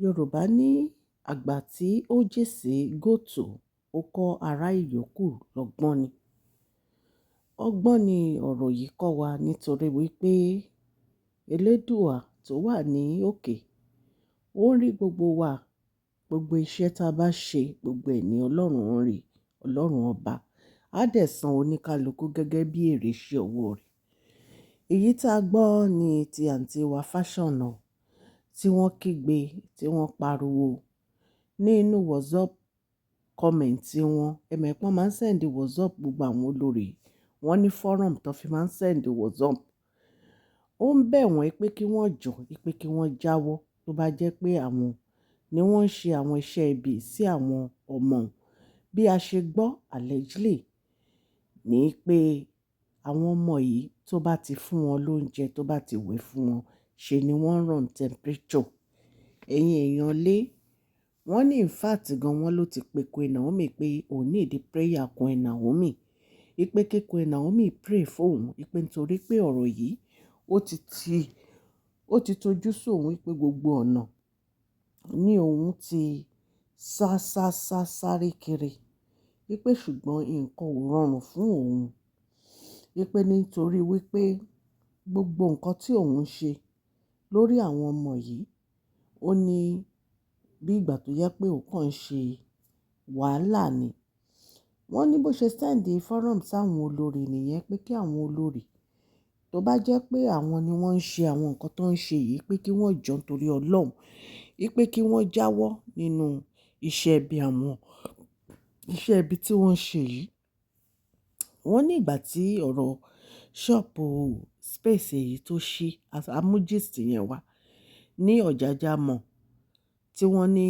Yorùbá ní àgbà tí ó jìn sí gòtò, ó kọ́ ará ìyókù lọ́gbọ́n ni. Ọgbọ́n ni ọ̀rọ̀ yìí kọ́ wa nítorí wípé Elédùà tó wà ní òkè, ó ń rí gbogbo wa, gbogbo iṣẹ́ tí a bá ṣe, gbogbo ẹ̀ ní Ọlọ́run ń rí, Ọlọ́run ọba. Á dẹ̀ san oníkálukú gẹ́gẹ́ bí èrè iṣẹ́ ọwọ́ rẹ̀. Èyí tí a gbọ́ ní ti àǹtí wa Fashion, tí wọ́n kígbe, tí wọ́n pariwo ní inú WhatsApp comment wọn. Ẹ mọ̀ pé wọ́n máa ń send WhatsApp gbogbo àwọn olórí. Wọ́n ní forum tó fi máa ń send WhatsApp. Ó ń bẹ̀ wọ́n pé kí wọ́n jọ̀, pé kí wọ́n jáwọ́ tó bá jẹ́ pé àwọn ni wọ́n ń ṣe àwọn iṣẹ́ ibi sí àwọn ọmọ. Bí a ṣe gbọ́ allegedly ní pé àwọn ọmọ yìí, tó bá ti fún wọn lóúnjẹ, tó bá ti wẹ̀ fún wọn, ṣe ni wọ́n run temperature. Ẹ̀yin èèyàn lé, wọ́n ní in fact gan wọ́n ló ti pe Queen Naomi pé òun need prayer Queen Naomi. Wípé kí Queen Naomi pray fún òun, wípé nítorí pé ọ̀rọ̀ yìí ó ti tojú sú òun, wípé gbogbo ọ̀nà ní òun ti sá sá sá sáré kiri. Wípé ṣùgbọ́n nǹkan ò rọrùn fún òun. Wípé nítorí wípé gbogbo nǹkan tí òun ń ṣe lórí àwọn ọmọ yìí, ó ní bí ìgbà tó jẹ pé òun kàn ń ṣe wàhálà ni. Wọ́n ní bó ṣe send forum sáwọn olórí nìyẹn, pé kí àwọn olórí, tó bá jẹ́ pé àwọn ni wọ́n ń ṣe àwọn nǹkan tó ń ṣe yìí, pé kí wọ́n jọ̀ nítorí Ọlọ́run, wípé kí wọ́n jáwọ́ nínú iṣẹ́ ibi, àwọn iṣẹ́ ibi tí wọ́n ń ṣe yìí. Wọ́n ní ìgbà tí ọ̀rọ̀ shop space èyí tó ṣí, a mú gist yẹn wá ní Ọ̀jájá Mall, tí wọ́n ní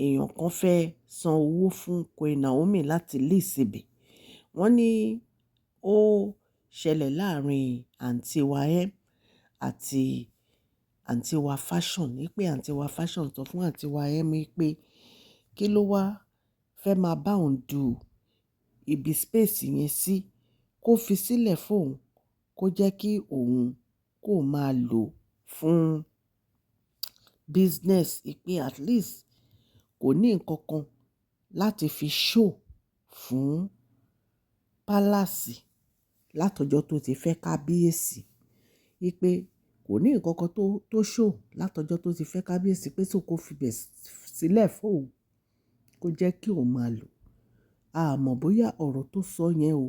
èèyàn kan fẹ́ san owó fún Queen Naomi láti lease ibẹ̀. Wọ́n ní ó ṣẹlẹ̀ láàárín àǹtí wa M àti àǹtí wa Fashion, ní pé àǹtí wa Fashion sọ fún àǹtí wa M pé kí ló wá fẹ́ máa bá òun du ibi space yẹn sí, kó fi sílẹ̀ fún òun, kó jẹ́ kí òun kó máa lò fún business, pé at least kò ní nǹkan kan láti fi show fún palace látọjọ́ tó ti fẹ́ kábíyèsí. Wípé kò ní nǹkan kan tó show látọjọ́ tó ti fẹ́ kábíyèsí, pé so kó fi bẹ̀ sílẹ̀ fún òun, kó jẹ́ kí òun máa lò. A mọ̀ bóyá ọ̀rọ̀ tó sọ yẹn o,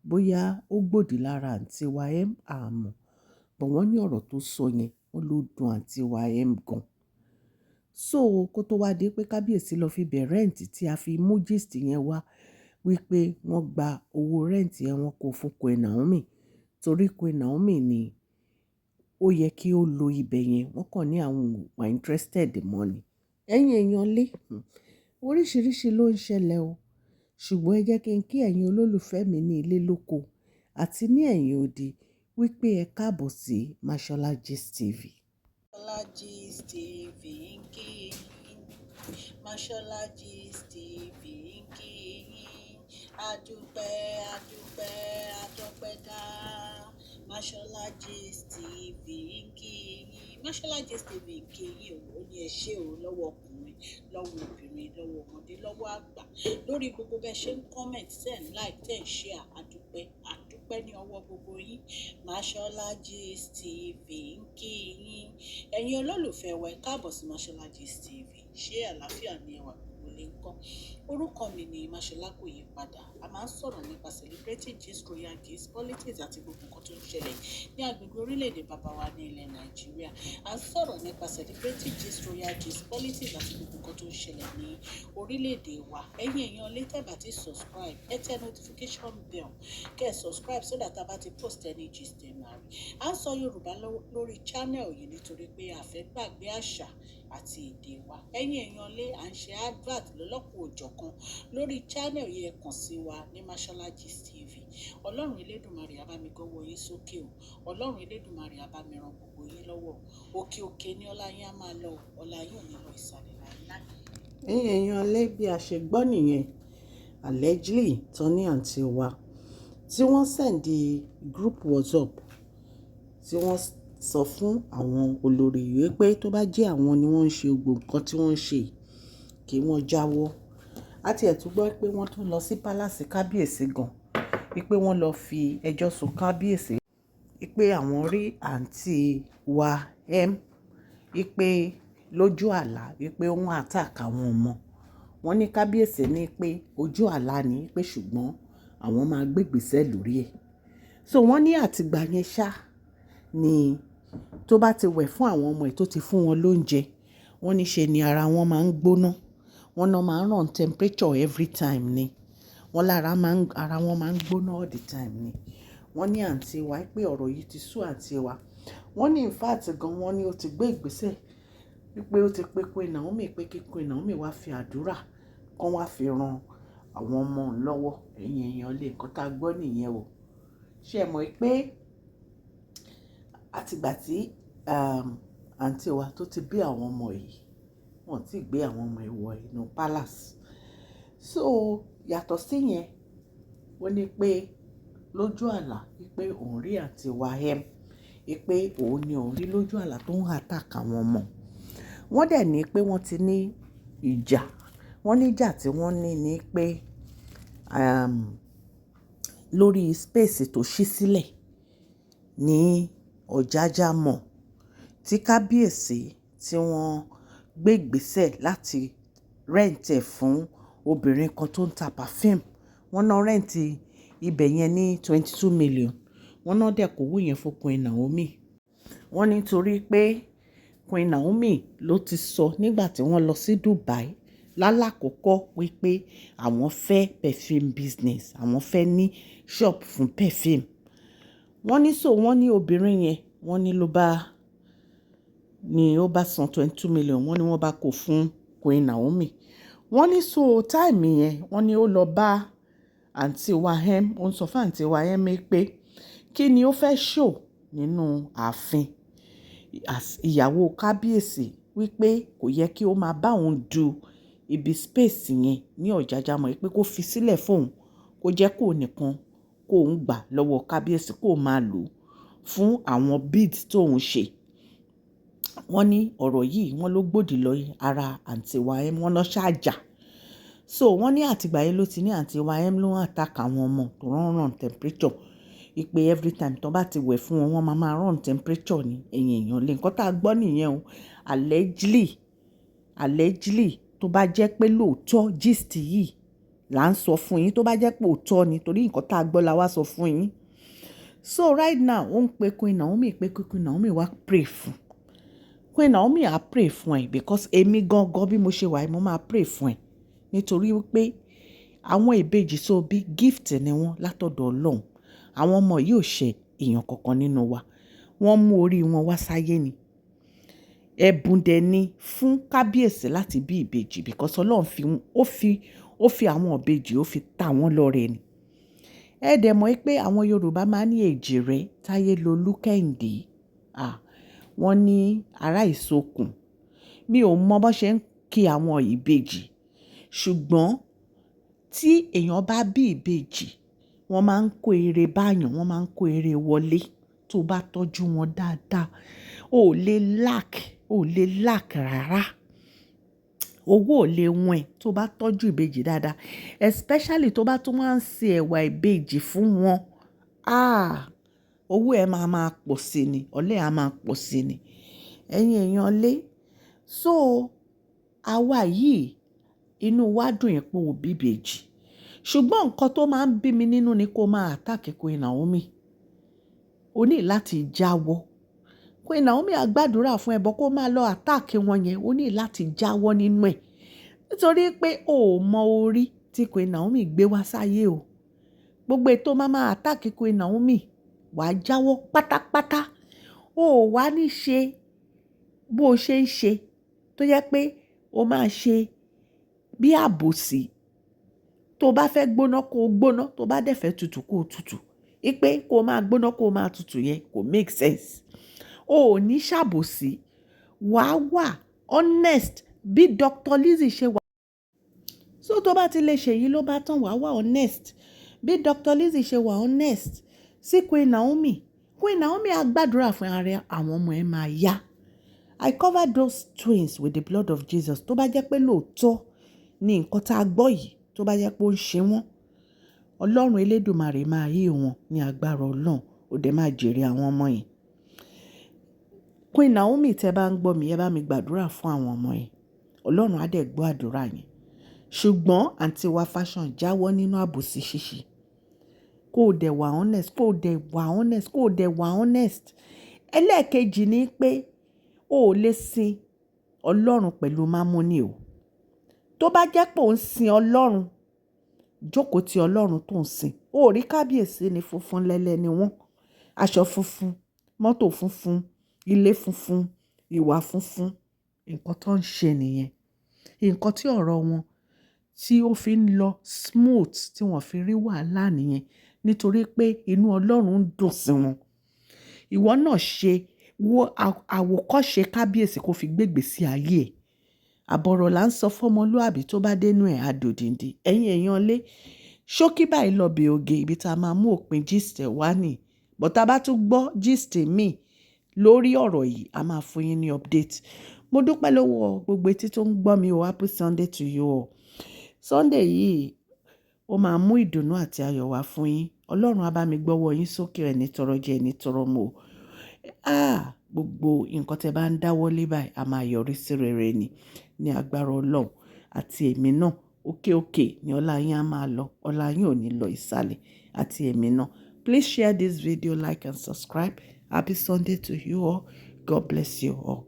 bóyá ó gbòdì lára àǹtí wa M, a mọ̀. But wọ́n ní ọ̀rọ̀ tó sọ yẹn, wọ́n ló dùn àǹtí wa M gan. So kó tó wá dé pé kábíyèsí lọ fi bẹ̀ rent tí a fi mú gist yẹn wá, wípé wọ́n gba owó rent yẹn, wọ́n kó fún Queen Naomi. Torí Queen Naomi ni ó yẹ kí ó lo ibẹ̀ yẹn, wọ́n kàn ní àwọn ò wà interested mọ́ ni. Ẹ̀yin èèyàn lé, oríṣìíríṣìí ló ń ṣẹlẹ̀ o. Ṣùgbọ́n ẹ jẹ́ kí n kí ẹ̀yin olólùfẹ́ mi ní ilé lóko àti ní ẹ̀yìn odi wípé ẹ káàbọ̀ sí Mashola Gist TV. Mashola Gist TV ń kí yín. Mashola Gist TV ń kí yín. Adúpẹ́, adúpẹ́, adọ́pẹ́ dá. Mashola Gist TV ń kí yín. Mashola Gist TV ń kí yín o. Ó ní ẹ ṣé o lọ́wọ́ ọkùnrin, lọ́wọ́ obìnrin, lọ́wọ́ ọmọdé, lọ́wọ́ àgbà. Lórí gbogbo bẹ́ẹ̀ ṣe ń comment, ten like, ten share. Adúpẹ́, adúpẹ́ ní ọwọ́ gbogbo yín. Mashola Gist TV ń kí yín. Ẹ̀yin olólùfẹ́ wa, ẹ káàbọ̀ sí Mashola Gist TV. Ṣé àlàáfíà ni ẹ wà, gbogbo lè ń kọ́? Orúkọ mi ni Mashola, kò yí padà. A máa ń sọ̀rọ̀ nípa celebrity gist, royal gist, politics àti gbogbo nǹkan tó ń ṣẹlẹ̀ ní agbègbè orílẹ̀-èdè bàbá wa ní ilẹ̀ Nàìjíríà. A ń sọ̀rọ̀ nípa celebrity gist, royal gist, politics àti gbogbo nǹkan tó ń ṣẹlẹ̀ ní orílẹ̀-èdè wa. Ẹ̀yin èèyàn lè tẹ́ bá ti subscribe, ẹ tẹ notification bell, kẹ́ ẹ subscribe so that a bá ti post any gist, ẹ máa rí. À ń sọ Yorùbá lórí channel yìí nítorí pé a fẹ́ gbàgbé àṣà àti èdè wa. Ẹ̀yin èèyàn lé, à ń ṣe advert lọ́lọ́kan-ò-jọ̀kan lórí channel yìí. Ẹ kàn sí wa ní Mashola Gist TV. Ọlọ́run Elédùmarè á bá mi gọ́wọ́ yín sókè o. Ọlọ́run Elédùmarè á bá mi ran gbogbo yín lọ́wọ́. Òkè òkè ní ọlá yín á máa lọ. Ọlá yín ò ní lọ ìsàlẹ̀ láíláí. Ẹ̀yin èèyàn lé, bí a ṣe gbọ́ nìyẹn, allegedly tán ní àǹtí wa tí wọ́n send group WhatsApp tí wọ́n Sọ fún àwọn olórí wípé tó bá jẹ́ àwọn ni wọ́n ń ṣe gbogbo nǹkan tí wọ́n ń ṣe, kí wọ́n jáwọ́. A ti ẹ̀ tún gbọ́ pé wọ́n tún lọ sí palace kábíyèsí gan, wípé wọ́n lọ fi ẹjọ́ sun kábíyèsí, wípé àwọn rí àǹtí wa M, wípé lójú àlá wípé ó ń attack àwọn ọmọ. Wọ́n ní kábíyèsí ní pé ojú àlá ni, pé ṣùgbọ́n àwọn máa gbé ìgbésẹ̀ lórí ẹ̀. So wọ́n ní àtìgbà yẹn ṣá ni tó bá ti wẹ̀ fún àwọn ọmọ ẹ̀ tó ti fún wọn lóúnjẹ, wọ́n ní ṣe ni ara wọn máa ń gbóná. Wọ́n náà máa ń run temperature every time ni. Wọ́n lára máa ń, ara wọn máa ń gbóná all the time ni. Wọ́n ní àǹtí wa pé ọ̀rọ̀ yìí ti sú àǹtí wa. Wọ́n ní in fact gan, wọ́n ní ó ti gbé ìgbésẹ̀ wípé ó ti pe Queen Naomi pé kí Queen Naomi wá fi àdúrà kan wá fi ran àwọn ọmọ òun lọ́wọ́. Ẹ̀yin èèyàn lè, nǹkan tá a gbọ́ nìyẹn o. Ṣé ẹ mọ̀ pé àtìgbà tí àǹtí wa tó ti bí àwọn ọmọ yìí, wọ́n ti gbé àwọn ọmọ yìí wọ inú palace. So yàtọ̀ sí yẹn, ó ní pé lójú àlá wípé òun rí àǹtí wa M, wípé òun ni òun rí lójú àlá tó ń attack àwọn ọmọ. Wọ́n dẹ̀ ní pé wọ́n ti ní ìjà. Wọ́n ní ìjà tí wọ́n ní ní pé lórí space tó ṣí sílẹ̀ ní Ọ̀jájá Mall tí kábíyèsí tí wọ́n gbé ìgbésẹ̀ láti rent ẹ̀ fún obìnrin kan tó ń ta perfume. Wọ́n ná rent ibẹ̀ yẹn ní 22 million. Wọ́n náà dẹ̀ kó owó yẹn fún Queen Naomi. Wọ́n ní torí pé Queen Naomi ló ti sọ nígbà tí wọ́n lọ sí Dubai lálákọ̀ọ́kọ́ wípé àwọn fẹ́ perfume business, àwọn fẹ́ ní shop fún perfume. Wọ́n ní so wọ́n ní obìnrin yẹn, wọ́n ní ló bá, ní ó bá san 22 million, wọ́n ní wọ́n bá kó fún Queen Naomi. Wọ́n ní so time yẹn, wọ́n ní ó lọ bá àǹtí wa M, ó ń sọ fún àǹtí wa M pé kí ni ó fẹ́ show nínú ààfin ìyàwó kábíyèsí, wípé kò yẹ kí ó máa bá òun du ibi space yẹn ní Ọ̀jájá Mall, pé kó fi sílẹ̀ fún òun, kó jẹ́ kó nìkan kó ń gbà lọ́wọ́ kábíyèsí kó máa lò fún àwọn beads tó ń ṣe. Wọ́n ní ọ̀rọ̀ yìí wọ́n ló gbòdì lọ ara àǹtí wa M, wọ́n lọ ṣáàjà. So wọ́n ní àtìgbà yẹn ló ti ní àǹtí wa M ló ń attack àwọn ọmọ tó ń run temperature. Wípé every time tó bá ti wẹ̀ fún wọn, wọ́n máa máa run temperature ní. Ẹ̀yin èèyàn lè, nǹkan tá a gbọ́ nìyẹn o. Allegedly, allegedly, tó bá jẹ́ pé lóòótọ́ gist yìí là ń sọ fún yín, tó bá jẹ́ pé òótọ́ ni, torí nǹkan tá a gbọ́ la wá sọ fún yín. So right now, ó ń pe Queen Naomi pé Queen Naomi wá pray fún. Queen Naomi á pray fún ẹ because èmi gangan bí mo ṣe wà, mo máa pray fún ẹ. Nítorí wípé àwọn ìbejì tó bí, gift ni wọ́n látọ̀dọ̀ Ọlọ́run. Àwọn ọmọ yìí ò ṣe èèyàn kankan nínú wa. Wọ́n mú orí wọn wá sáyé ni. Ẹ̀bùn dẹ̀ ni fún kábíyèsí láti bí ìbejì because Ọlọ́run fi, ó fi àwọn ìbejì, ó fi ta wọ́n lọ́rẹ ni. Ẹ dẹ̀ mọ̀ pé àwọn Yorùbá máa ń ní èjìrẹ́ Táyé lolú Kẹ́hìndé. À, wọ́n ní ará ìsokùn. Mi ò mọ̀ bó ṣe ń kí àwọn ìbejì. Ṣùgbọ́n tí èèyàn bá bí ìbejì, wọ́n máa ń kó ire báyàn, wọ́n máa ń kó ire wọlé. Tó bá tọ́jú wọn dáadáa, o ò lè lack, o ò lè lack rárá. Owó ò lè wọ́n ẹ tó bá tọ́jú ìbejì dáadáa. Especially tó bá tún máa ń ṣe ẹ̀wà ìbejì fún wọn. Ah! Owó ẹ máa máa pọ̀ síi ni, ọlá ẹ máa pọ̀ síi ni. Ẹ̀yin èèyàn lé. So àwa yìí, inú wa dùn pé o bí ìbejì. Ṣùgbọ́n nǹkan tó máa ń bí mi nínú ni kó máa attack Queen Naomi. O ní láti jáwọ́. Queen Naomi á gbàdúrà fún ẹ, but kó máa lọ attack wọn yẹn, o ní láti jáwọ́ nínú ẹ̀. Nítorí pé o ò mọ orí tí Queen Naomi gbé wá sáyé o. Gbogbo ètò máa máa attack Queen Naomi, wà á jáwọ́ pátápátá. O ò wá ní ṣe bó ṣe ń ṣe tó jẹ́ pé o máa ṣe bí àbòsí. Tó bá fẹ́ gbóná kó gbóná, tó bá dẹ̀ fẹ́ tutù kó tutù. Wípé kó máa gbóná kó máa tutù yẹn kò make sense. O ò ní ṣàbòsí. Wà á wà honest bí Dr. Lizzie ṣe wà. So tó bá ti lè ṣe èyí ló bá tán, wà á wà honest. Bí Dr. Lizzie ṣe wà honest sí Queen Naomi. Queen Naomi á gbàdúrà fún ara àwọn ọmọ ẹ̀ máa yá. I cover those twins with the blood of Jesus. Tó bá jẹ́ pé lóòótọ́ ni nǹkan tá a gbọ́ yìí, tó bá jẹ́ pé ó ń ṣe wọ́n, Ọlọ́run Elédùmarè máa yí wọn ní agbára Ọlọ́run, ó dẹ̀ máa jèrè àwọn ọmọ yẹn. Queen Naomi, tẹ́ bá ń gbọ́ mi, ẹ bá mi gbàdúrà fún àwọn ọmọ yẹn. Ọlọ́run á dẹ̀ gbọ́ àdúrà yẹn. Ṣùgbọ́n àǹtí wa Fashion, jáwọ́ nínú àbòsí ṣíṣe. Kó o dẹ̀ wà honest, kó o dẹ̀ wà honest, kó o dẹ̀ wà honest. Ẹlẹ́ẹ̀kejì ni pé o ò lè sin Ọlọ́run pẹ̀lú mámọ́nì o. Tó bá jẹ́ pé ò ń sin Ọlọ́run, jókòó ti Ọlọ́run tó ń sìn. O ò rí kábíyèsí ní funfun lẹ́lẹ́ ni wọ́n. Aṣọ funfun, mọ́tò funfun, ilé funfun, ìwà funfun. Nǹkan tó ń ṣe nìyẹn. Nǹkan tí ọ̀rọ̀ wọn tí ó fi ń lọ smooth, tí wọ́n fi rí wàhálà nìyẹn. Nítorí pé inú Ọlọ́run ń dùn sí wọn. Ìwọ náà ṣe wo àwòkọ́ṣe kábíyèsí kó fi gbé ìgbésí ayé ẹ̀. Àbọ̀rọ̀ là ń sọ fọ́mọlúàbí, tó bá dénú ẹ̀, á dòdìndì. Ẹ̀yin èèyàn lé, ṣókí báyìí lọ bí oge ibi tá a máa mú òpin gist ẹ̀ wá nì. But tá a bá tún gbọ́ gist mi lórí ọ̀rọ̀ yìí, a máa fún yín ní update. Mo dúpẹ́ lọ́wọ́ gbogbo etí tó ń gbọ́ mi o. Happy Sunday to you all. Sunday yìí, ó máa mú ìdùnnú àti ayọ̀ wá fún yín. Ọlọ́run á bá mi gbọ́wọ́ yín sókè, ẹ̀ ní tọrọ jẹ, ẹ̀ ní tọrọ mu o. Ah, gbogbo nǹkan tí ẹ bá ń dáwọ́lé báyìí, a máa yọrí sí rere ni ní agbára Ọlọ́run àti èmi náà. Òkè òkè ni ọlá yín á máa lọ. Ọlá yín ò ní lọ ìsàlẹ̀ àti èmi náà. Please share this video, like and subscribe. Happy Sunday to you all. God bless you all.